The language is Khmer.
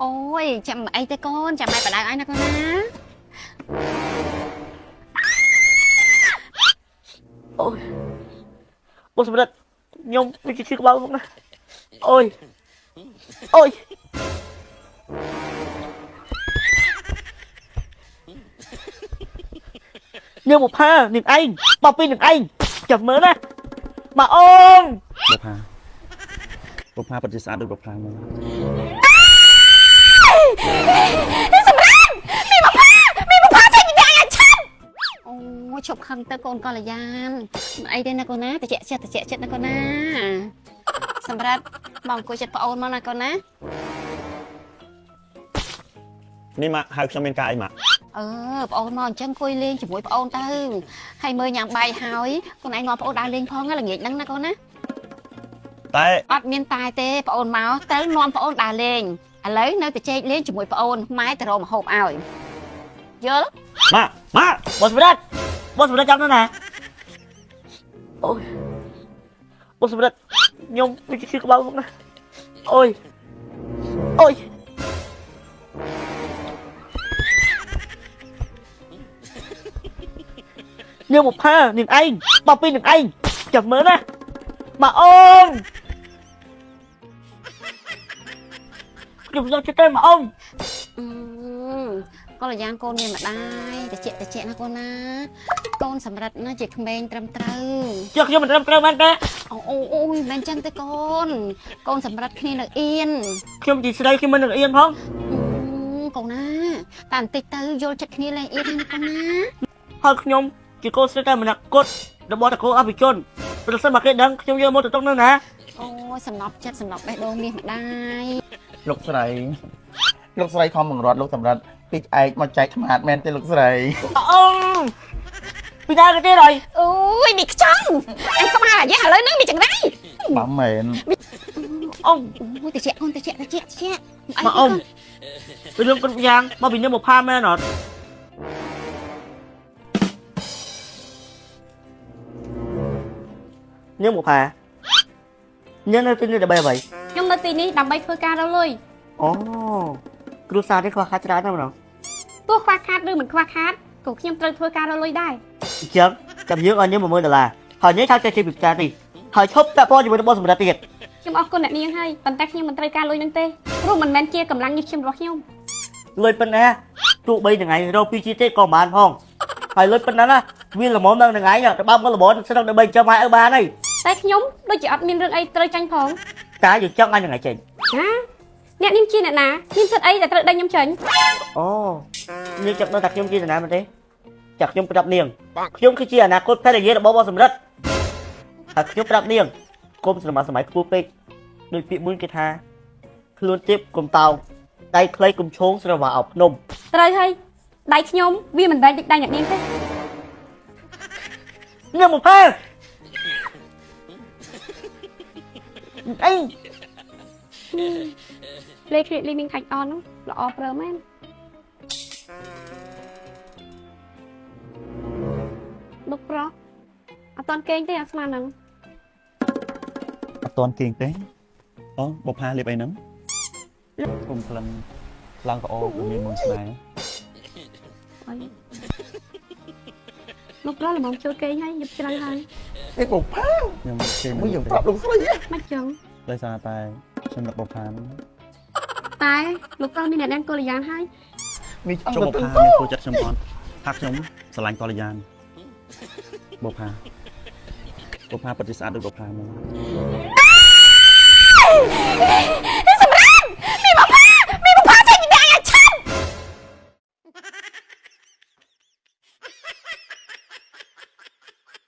អូយចាំអីទេកូនចាំម៉ែបដៅឲ្យណាកូនណា អូយបងសម្រិតខ្ញុំវាជាឈឺក្បាលមកណាអូយអូយនាងបុផានាងឯងបបពីនាងឯងចាំមើលណាមកអូន បុផាបុផាពិតជាស្អាតដូចបុផាមក សម្រាប់មានមកផាមានមកផាចេញពីអាឆាប់អូយឈប់ខឹងទៅកូនកល្យានមិនអីទេណាកូនណាតិចចិត្តតិចចិត្តណាកូនណាសម្រាប់បងអង្គុយចិត្តប្អូនមកណាកូនណា នេះម៉ាក់ហៅខ្ញុំមានការអីម៉ាក់ អឺប្អូនមកអញ្ចឹងអង្គុយលេងជាមួយប្អូនទៅហើយមើលញ៉ាំបាយហើយខ្លួនឯងមកប្អូនដើរលេងផងណាល្ងាចហ្នឹងណាកូនណា តែ អត់មានតែទេប្អូនមកត្រូវនាំប្អូនដើរលេងឥឡូវនៅតែជែកលេងជាមួយប្អូនម៉ែទៅរកម្ហូបឲ្យយល់ ម៉ាក់ម៉ាក់ បងសម្រិតបងសម្រិតចាំទៅណាអូយបងសម្រិតខ្ញុំវាជាឈឺក្បាលមកណាអូយអូយនាងបុផានាងឯងបបពីនាងឯងចាំមើលណាមកអូនខ្ញុំយកចិត្តទៅមកអូន អឺកល្យានកូនមានម្ដាយតិចតិចណាកូនណាកូនសម្រិតណាជាក្មេងត្រឹមត្រូវ ចុះខ្ញុំមិនត្រឹមត្រូវបានទេ អូអូអូយមិនមែនចឹងទេកូន កូនសម្រិតគ្នានៅអៀន ខ្ញុំជាស្រីខ្ញុំមិននឹងអៀនផង អឺកូនណាតែបន្តិចទៅយល់ចិត្តគ្នាលែងអៀនហើយណាកូនណា ហើយខ្ញុំជាកូនស្រីតែម្នាក់គត់របស់តកូលអភិជនប្រសិនបើគេដឹងខ្ញុំយកមកទៅទុកនៅណា អូយសំណប់ចិត្តសំណប់បេះដូងមាសម្ដាយ លោកស្រីលោកស្រីខំបង្រត់លោកសម្រិតពីឯកមកចែកខ្មាតមែនទេលោកស្រី អូពីណាគេទៀតហើយ អូយមីខ្ចង់អញក្បាលអាយ៉ាឥឡូវហ្នឹងមីចង្រៃ បាមែន អូ អូយតិចកូនតិចតិចតិច មកអ៊ំពីរឿងគ្រប់យ៉ាងមកពីនាងបុផាមែនអត់នាងបុផានាងនៅទីនេះដើម្បីអ្វី ខ្ញុំនៅទីនេះដើម្បីធ្វើការរកលុយ អូគ្រួសារនេះខ្វះខាតច្រើនណាស់ម្ដង ទោះខ្វះខាតឬមិនខ្វះខាតក៏ខ្ញុំត្រូវធ្វើការរកលុយដែរ អញ្ចឹងចាំយើងឲ្យនាង10000ដុល្លារហើយនាងថាចេះជិះពីផ្សារនេះហើយឈប់ពាក់ព័ន្ធជាមួយនឹងបងសម្រាប់ទៀត ខ្ញុំអរគុណអ្នកនាងហើយប៉ុន្តែខ្ញុំមិនត្រូវការលុយនឹងទេព្រោះមិនមែនជាកម្លាំងញើសឈាមរបស់ខ្ញុំ លុយប៉ុណ្ណាទោះបីថ្ងៃរកពីជាតិទេក៏មិនបានផងហើយលុយប៉ុណ្ណាណាវាល្មមដល់ថ្ងៃទៅបើមកល្មមស្រុកដើម្បីចាំឲ្យឲ្យបានហើយ តែខ្ញុំដូចជាអត់មានរឿងអីត្រូវចាញ់ផង តើយើងចង់ឲ្យថ្ងៃចេញ ណាអ្នកនាងជាអ្នកណាមានសិទ្ធិអីដែលត្រូវដេញខ្ញុំចេញ អូនាងចាំដឹងថាខ្ញុំជានរណាមែនទេចាខ្ញុំប្រាប់នាងខ្ញុំគឺជាអនាគតភរិយារបស់បងសម្រិទ្ធហើយខ្ញុំប្រាប់នាងគុំសម័យសម័យខ្ពស់ពេកដោយពាក្យមួយគេថាខ្លួនទៀបគុំតោងដៃខ្លីគុំឈោងស្រវាអោបភ្នំ ត្រូវហើយដៃខ្ញុំវាមិនវែងដូចដៃអ្នកនាងទេ នាងមកផែអី លេខលីមីងខាច់អននោះល្អប្រើមែនលោកប្រុសអត់តន់គេងទេអាស្មានហ្នឹង អត់តន់គេងទេអូបុផាលេបអីហ្នឹងគុំក្លិនឡើងក្អូបមានមុនស្នេហ៍ អីលោកប្រុសល្មមចូលគេងហើយយប់ជ្រៅហើយ អេបុផា ខ្ញុំគេ មួយយើងប្រាប់លោកស្រី មិនចឹង ដោយសារតែខ្ញុំនឹកបុផាហ្នឹង តែលោកប្រុសមានអ្នកនាងកល្យានហើយ មានឆ្អឹង ចុះបុ ទៅ ផាមានធ្វើចិត្តខ្ញុំអត់ថាខ្ញុំស្រឡាញ់កល្យានបុផាបុផាពិតជាស្អាតដូចបុផាមក